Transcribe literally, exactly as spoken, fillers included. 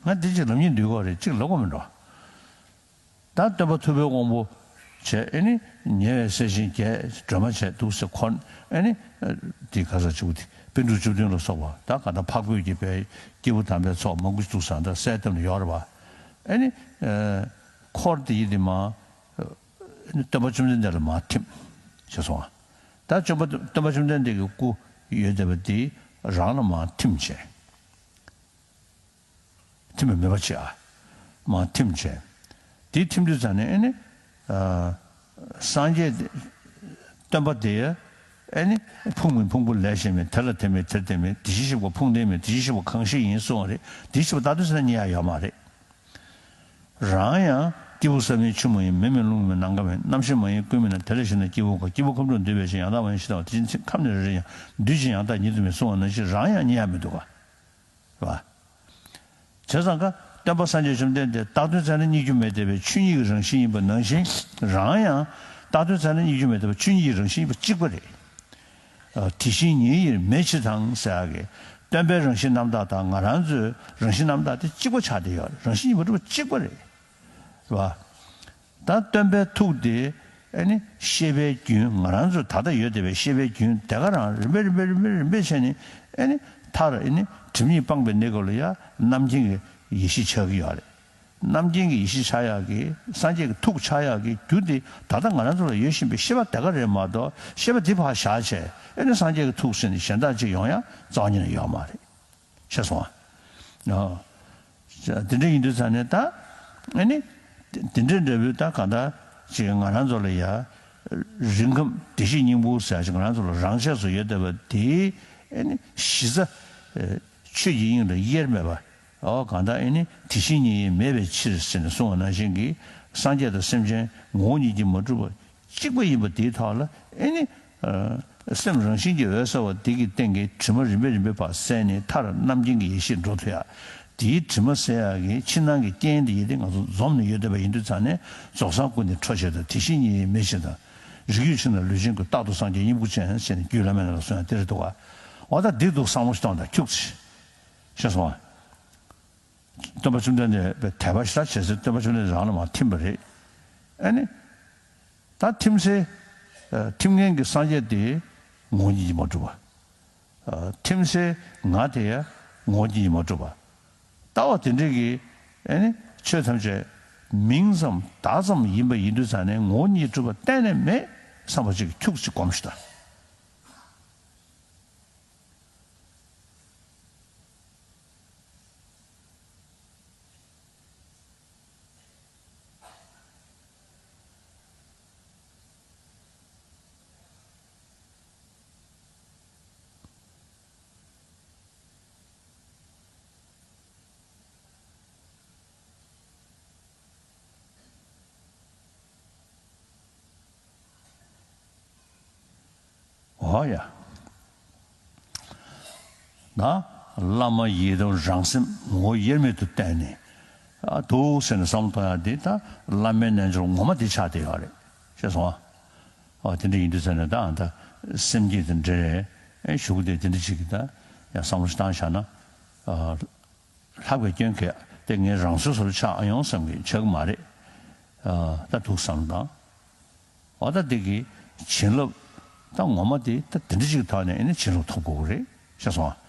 ང་འདི་ཅིག་ལབ་སྙིང་འདོད་ཀྱི་ཡོད་རེད། ཅིག་ལབ་དགོས་མིན་འགྲོ། ད་སྟོན་པ་ཐུབ་པའི་དབང་པོ་བྱས། ཨེ་ནི་ཉེ་བའི་ས་ཞིང་བརྒྱད་སྒྲོལ་མ་བྱས་འདུག་ཟེར། ཁོ་ཨེ་ནི་དེ་ག་ས་བཅུ་དེ་པཎ་གྲུབ་བཅུ་བདུན་ལ་སོགས་པ། ད་ག་ད་འཕགས་བོད་ཀྱི་དཔལ་སྐྱེས་བུ་དམ་པའི་ཚོགས་མང་པོ་འདུག་ཟེར། ད་གསལ་བཏབ་ནས་ཡོད་རེད་པ། ཨེ་ནི་འཁོར་དེ་ཡི་དེ་མ་སྟོན་པ་བཅོམ་ལྡན་འདས་ལ་མར་ཐིམ་བྱས་སོང་ང་། ད་བཅོམ་པ་སྟོན་པ་བཅོམ་ལྡན་འདས་ཀྱི་སྐུ་ཡོད་བསྡད་པ་དེ་རང་ལ་མར་ཐིམ་བྱས། ཐིམ་པའི་མོས་པ་བྱེད་ཨ། མར་ཐིམ་བྱས། དེ་ཐིམ་དུས་ཙ་ནས་ཨེ་ནི། ཨ། སངས་རྒྱས་དེ། སྟོན་པ་དེ། ཨེ་ནི། ཕུང་མིན་ཕུང་པོ་ལས་གཞན་མིན། དེ་ལ་དེ་མེད་དེར་དེ་མེད། དེ་བཞིན་གཤེགས་པ་ཕུང་ལྡན་མིན། དེ་བཞིན་གཤེགས་པ་གང་ཞིག་ཡིན་གསུངས་པ་རེད། དེ་བཞིན་གཤེགས་པ་རྟག་ཏུ་ཟེར་ན་རྙེད་ཡ་ཡོད་མ་རེད། རང་ཡང་སྐྱེས་བུ་ས་མིན་ཆུ་མ་ཡིན། མེ་མིན་རླུང་མིན་ནམ་མཁའ་མིན། རྣམ་ཤེས་མ་ཡིན་ཀུན་མིན་ལ། དེ་ལས་གཞན་དག་སྐྱེས་བུ་གང་། སྐྱེས་བུ་ཁམས་དྲུག་འདུས་པའི་ཕྱིར། ཡང་དག་མ་ཡིན་ཞིང་དང་བ། དེ་བཞིན་ཁམས་ནི་རེ་རེ་ཡང་། འདུས་ཀྱང་ཡང་དག་ཉིད་དུ་མེད་གསུངས་པ་ནང་བཞིན་རང་ཡང་རྙེད་ཡ་མི་འདུག་ག། རེད་པ། བྱས་ཙང་ཀ་སྟོན་པ་སངས་རྒྱས་བཅོམ་ལྡན་འདས་རྟག་དོན་ཚད་མས་རྙེད་རྒྱུ་མེད་བསྡད་པའི་ཆོས་ཉིད་ཀྱི་རང་བཞིན་ཡིན་པ་ནང་བཞིན། རང་ཡང་རྟག་དོན་ཚད་མས་རྙེད་རྒྱུ་མེད་བསྡད་པའི་ཆོས་ཉིད་ཀྱི་རང་བཞིན་ཡིན་པ་གཅིག་པ་རེད། ཨ། དེ་བཞིན་ཉིད་ཡིན་མེད་ཕྱིར་དང་ཟེར་ཡག་གི། སྟོན་པའི་རང་བཞིན་རྣམ་དག་དང་ང་རང་ཚོའི་རང་བཞིན་རྣམ་དག་དེ་གཅིག་པ་ཆགས་བསྡད་ཡོད་རེད། རང་བཞིན་ཡིན་པ་གྲུབ་པ་གཅིག་པ་རེད། རེད་པ། ད་སྟོན་པའི་ཐུགས་དེ་ཨེ་ནི་ཤེས་པའི་རྒྱུན། ང་རང་ཚོ་ད་ལྟ་ཡོད་བསྡད་པའི་ཤེས་པའི་རྒྱུན་དེ་ག་རང་རིམ་པས་རིམ་པས་རིམ་པས་རིམ་པས་བྱས་ནས། ཨེ་ནི་མཐར་ཨེ་ནི་སྒྲིབ་གཉིས་སྤངས་པའི་གནས་སྐབས་ལ་ཡང་རྣམ་མཁྱེན་གྱི་ཡེ་ཤེས་ཆགས་ཀྱི་ཡོད་རེད། རྣམ་མཁྱེན་གྱི་ཡེ་ཤེས་ཆགས་ཡག་གི། སངས་རྒྱས་ཀྱི་ཐུགས་ཆགས་ཡག་གི་རྒྱུ་དེ་ད་ལྟ་ང་རང་ཚོ་ལ་ཡོད་བཞིན་པའི་ཤེས་པ་དེ་ག་རེད་མ་གཏོགས། ཤེས་པ་འདི་ཕར་བཞག་བྱས་ཨེ་ནི་སངས་རྒྱས་ཀྱི་ཐུགས་ཟེར་ནས་གཞན་དག་ཅིག་ཡོང་ཡག་རྩ་བ་ཉིད་ནས་ཡོད་མ་རེད། ཤེས་སོང་ཨ། ཨོ། དེ་འདྲ་ཡིན་དུས་ཙ་ནས་ད། ཨེ་ནི། དེ་འདྲ་འདྲ་བོའི་ད་གང་ལྟར་ཅིག་ང་རང་ཚོ་ལ་ཡ། རིང་ཁམས་བདེ་གཤེགས་སྙིང་པོ་ཟེར་ཅིག་ང་རང་ཚོ་ལ་རང་ཆས་སུ་ཡོད་བསྡད་པ་དེ། ཨེ་ནི་གཞི་རྩ། ཆོས་ཀྱི་དབྱིངས་ལ་དབྱེར་མེད་པ། ཨོ། གང་ལྟར་ཨེ་ནི་དེ་བཞིན་ཉིད་ཡིན་མེད་པའི་ཕྱིར་ཟེར་ནས་གསུངས་པ་ནང་བཞིན་གྱི། སངས་རྒྱས་དང་སེམས་ཅན་ངོ་བོ་ཉིད་ཀྱིས་མ་གྲུབ་པ། གཅིག་པ་ཡིན་པ་དེའི་ཐོག་ལ་ཨེ་ནི། ཨ། སེམས་རང་བཞིན་གྱིས་འོད་གསལ་བ་དེ་གི་སྟེང་གི་དྲི་མ་རིམ་པས་རིམ་པས་ཕར་བསལ་ནས། མཐར་རྣམ་མཁྱེན་གྱི་ཡེ་ཤེས་འགྲོ་ཐུབ་ཡ། དེའི་དྲི་མ་སེལ་ཡ་གི་ཕྱི་ནང་གི་རྐྱེན་དེ་ཡི་དེ་ང་ཚོ་འཛོམས་ནས་ཡོད་བསྡད་པ་ཡིན་དུས་ཙ་ནས། རྫོགས་སངས་སྐུ་ནི་འཕྲོ་ཞེས་དང་། དེ་བཞིན་ཉིད་ཡིན་མེད་ཕྱིར་དང་། རིགས་རྒྱུད་ཕྱིར་ན་ལུས་ཅན་ཀུན། རྟག་ཏུ་སངས་རྒྱས་སྙིང་པོ་ཅན་ཟེར་ནས་རྒྱུད་བླ་མའི་ནང་ལ་གསུངས་ཡ་དེ་རེད་འདུག་ག། འོ། ད་འདི་འདུག་བསམ་བློ་ཞིག་གཏོང་དང་། ཁྱུག་ཙམ་ཤེས་སོང་ཨ། སྟོན་པ་བཅོམ་ལྡན་འདས་དཔེ་དད་པ་ཞེ་དྲག་བྱས་ཚེ་སྟོན་པ་བཅོམ་ལྡན་འདས་རང་ལ་མར་ཐིམ་པ་རེད། ཨ་ནི། ད་ཐིམ་ཚེ། ཨ། ཐིམ་མཁན་གྱི་སངས་རྒྱས་དེ་ངོ་བོ་ཉིད་ཀྱིས་མ་གྲུབ་པ། ཨ། ཐིམ་ཚེ་ང་དེ་ཡང་ངོ་བོ་ཉིད་ཀྱིས་མ་གྲུབ་པ། ལྟ་བ་དེ་འདྲ་གི། ཨ་ནི་ཆོས་ཐམས་ཅད་མིང་ཙམ་བརྡ་ཙམ་ཡིན་པ་ཡིན་དུས་ཙ་ནས་ངོ་བོ་ཉིད་ཀྱིས་གྲུབ་པ་གཏན་ནས་མེད་བསམ་པ་ཅིག་ཁྱུག་ཅིག་སྒོམ་ཤིག་དང་། འོ་ཡ། ན། བླ་མ་ཡི་དམ་རང་སེམས་ངོ་བོ་དབྱེར་མེད་དུ་བསྟན་ནས། ཨ། འདུག་ཟེར་ནས་བསམ་བློ་གཏོང་ཡ་འདི་ད་བླ་མའི་རྣལ་འབྱོར་ངོ་མ་འདི་ཆགས་བསྡད་ཡོད་རེད། ཤེས་སོང་ཨ། ཨ། དེ་འདྲ་ཡིན་དུས་ཙ་ནས་ད་ཨ་ད་སེམས་བསྐྱེད་དེ་འདྲ་རེད། ཨེ། ཞུ་གི་དེ་དེ་འདྲ་ཅིག་གི་ད་ཡང་བསམ་བློ་ཞིག་བཏང་བཞག་ན། ཨ། ལྷག་པའི་སྐྱོན་གལ་ཏེ་ངའི་རང་བཟོ་བཟོ་འདྲ་ཆགས་ཡོང་བསམ་གི། ཆགས་ཀྱི་མ་རེད། ཨ། ད་འདུག་བསམ་དང་། འོ། ད་འདི་གི་བྱིན་རླབས་ད་ངོ་མ་དེ་ད་དེ་འདྲ་ཅིག་ཐོག་ནས་ཨེ་ནི་བྱིན་རླབས་ཐོབ་དགོས་ཀྱི་རེད། ཤེས་སོང་ཨ།